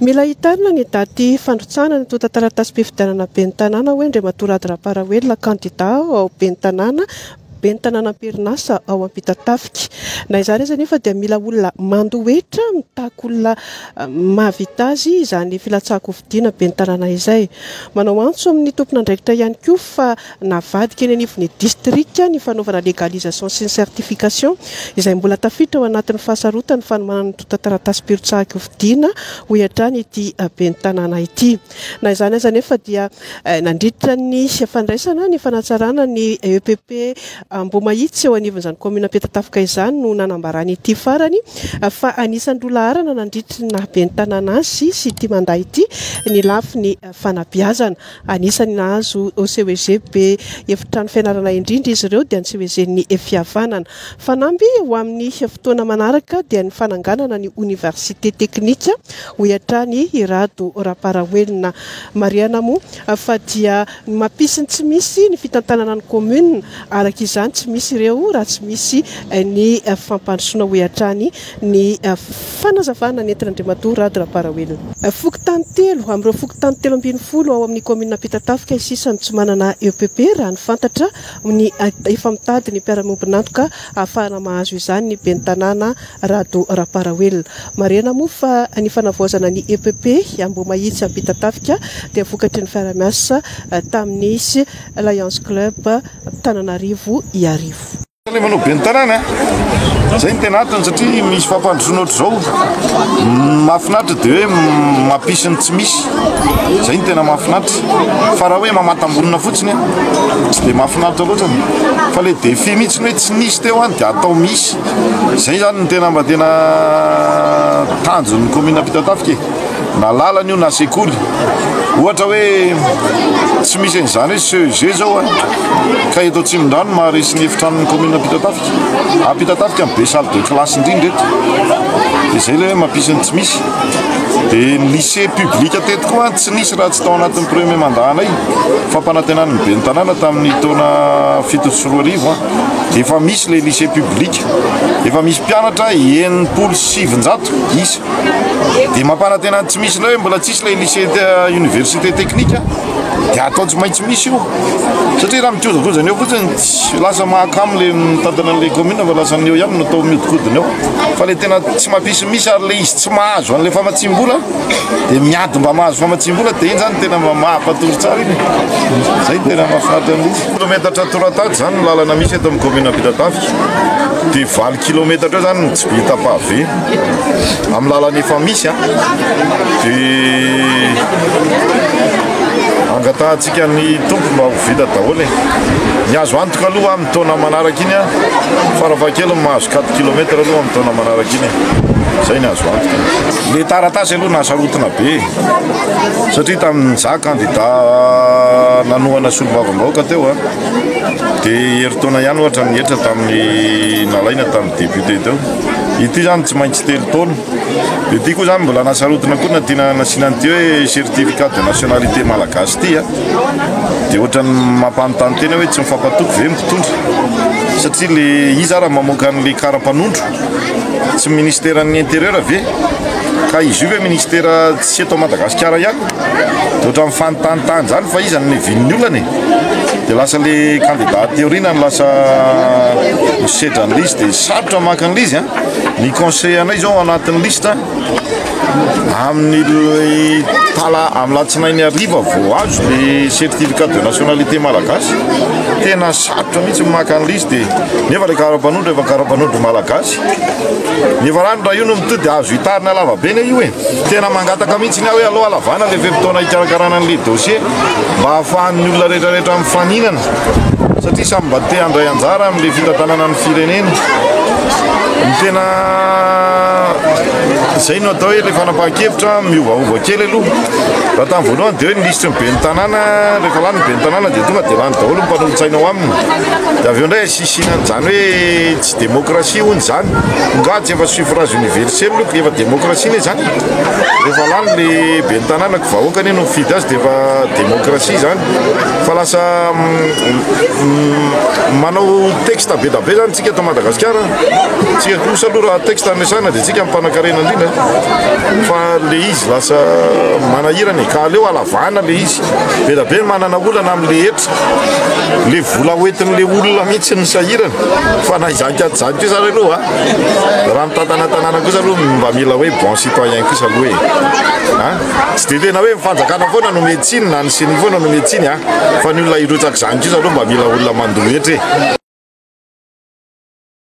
Mila hitarina ny daty fandrotsahana ny antontan-taratasim-pifidianana ben'ny tanàna hoy Andriamatoa Rado Ramparaoelina kandida ao ben'ny tanàna ben'ny tanàna am-perinasa ao Ampitatafika. Na izany aza anefa dia mila olona mandoa hetra mitaky olona mahavita azy izany filatsahan-kofidiana ben'ny tanàna izay. Manao antso amin'ny tompon'andraikitra ihany koa fa Navadika eny anivon'ny distrika ny fanaovana légalisation sy ny certification izay mbola tafiditra ao anatin'ny fahasarotan'ny fanomanana ny antontan-taratasim-pirotsahan-kofidiana, hoy hatrany ity ben'ny tanàna ity. Na izany aza anefa dia nandritra ny fandraisana ny fanatsarana ny EPP Ambohimahitsy eo anivon'izany kaominina Ampitatafika izany no nanambarany ity farany fa anisan'ny roa laharana nandritry ny naha ben'ny tanàna azy sy ity mandat ity ny lafiny fanabeazana. Anisan'ny nahazo CEG be efitrano fianarana indrindra izy ireo dia ny CEG-n'ny Fihavanana. Fanamby ho amin'ny fotoana manaraka dia ny fananganana ny oniversite teknika, hoy hatrany i Rado Ramparaoelina. Marihana moa fa dia ny mampisy ny tsy misy ny fitantanana ny commune, araka izany tsy misy ireo raha tsy misy ny fampandrosoana, hoy hatrany ny fanazavana nentin'Andriamatoa Rado Ramparaoelina. Fokontany telo amin'ireo fokontany 13 ao amin'ny kaominina Ampitatafika sisa no tsy manana EPP raha ny fantatra. Ny efa mitady ny mpiara-miombon'antoka ahafahana mahazo izany ny ben'ny tanàna Rado Ramparaoelina. Marihana moa fa ny fanavaozana ny EPP Ambohimahitsy Ampitatafika dia vokatry ny fiarahamiasa tamin'ny Lions Club Tananarivo Iarivo. Ilay manao ben'ny tanàna eh. Zay ny tena antony satria misy fampandrosoana ohatr'izao. Mahafinaritra dia hoe mampisy ny tsy misy. Zay ny tena mahafinaritra. Fa raha hoe mamantam-bonona fotsiny tsy dia mahafinaritra loatra. Fa ilay défi mihitsy hoe tsy nisy teo an dia atao misy. Zay zany ny tena mba tena tanjon'ny commune Ampitatafika e. Na lalana io na sekoly. Ohatra hoe tsy misy an'izany hoe CEG zao a, ka eto Atsimondrano no maharesy ny efitranon'ny commune Ampitatafika. Ampitatafika no be salle de classe indrindra eto. Dia izay ilay hoe mampisy ny tsy misy. Dia ny lycée public teto koa tsy nisy raha tsy tao anatin'ny premier mandat anay. Fampanantenan'ny ben'ny tanàna tamin'ny taona 2007 dia efa misy ilay lycée public. Efa misy mpianatra 960 isa. Dia mampanantena ny tsy misy indray hoe mbola tsisy ilay lycée université technique dia atao tsy maintsy misy io satria raha mikojakoja ny eo fotsiny tsy lasa mahakamo le mitantana an'ilay commune fa lasa ny eo ihany no atao miodikodina eo fa le tena tsy mampisy misy ary le izy tsy mahazo an'ilay famatsiam-bola dia miady mba mahazo famatsiam-bola dia iny zany tena mba mahapatory tsara iny zay tena mahafinaritra an'ilay izy. Kilometatra toratady zany ny lalana misy eto amin'ny commune Ampitatafika dia 8 kilometatra eo zany no tsy vita pavé amin'ny lalana efa misy a dia angatahantsika ny tompo mba ho vita daholo e. Ny azo antoka aloha amin'ny taona manaraka iny a farafahakeliny mahazo 4 kilomètre aloha amin'ny taona manaraka iny e. Zay ny azo antoka. Le taratasy aloha nahasarotina be satria tamin'ny za candidat nanohana solombavambahoaka teo a dia herintaona ihany ohatra ny hetra tamin'ny nalaina tamin'ny député teo. Ity zany tsy maintsy telo taona. Dia ity koa zany mbola nasarotina koa na tiana nasiana an'ity hoe certificat de nationalité malagasy ity a. Dia ohatran'ny mampanontany tena hoe tsy mifampatoky ve ny mpitondra? Satria le iza ara mamoaka an'le kara-panondro? Tsy ministeran'ny intérieur ve? Ka izy io ve ministera tsy eto Madagasikara ihany? Dia ohatran'ny mifanontanintany izany fa iza no nevin'ny olana e? Dia lasa le candidat aty aoriana no lasa misedra an'ilay izy dia sarotra maka an'ilay izy an. Ny conseil anay izao ao anatin'ny liste amin'ny tala amin'ny latsinainy hariva vao azo le certificat de nationalité malagasy. Tena sarotra mihitsy ny maka an'ilay izy dia nefa ilay karapanondro efa karapanondro malagasy. Nefa raha raha io no mitohy dia azo hitarina lava be anie io e. Tena mangataka mihitsy aho hoe aleo halavana ilay fe-potoana hikarakarana an'ilay dossier mba hahafahan'ny olona rehetra rehetra mifaninana satria samy mba te handray anjara amin'ilay fitantanana ny firenena. Ny tena izay no atao hoe ilay fanapahan-kevitra miovaova kely aloha. Raha tamin'ny voalohany dia hoe ny lisitry ny ben'ny tanàna, rehefa lany ny ben'ny tanàna dia tonga dia lany daholo ny mpanolotsaina ao aminy. Dia avy eo indray asisiana an'izany hoe tsy demokrasia hono izany. Nga tsy efa suffrage universel io, efa demokrasia anie izany. Rehefa lany le ben'ny tanàna ko vahoaka anie no mifidy azy dia efa demokrasia izany. Fa lasa manao texte be da be zany tsika eto Madagasikara. Tsika kosa aloha raha texte no resahina dia tsika mpanankarena indrindra. zany a, fa le izy lasa manahirana e, ka aleo alavana le izy. Be da be ny manana olana amin'le hetra, le vola hoentin'le olona mihitsy ny sahirana. Fa na izany ka izany kosa aloha, raha mitantana tanàna kosa aloha, mba mila hoe bon citoyen kosa aloha e. A tsy de tena hoe mifanjakana foana no metsiny na ny siny foana no metsiny a, fa ny olona hirotsaka izany kosa aloha mba mila olona mandoa hetra e.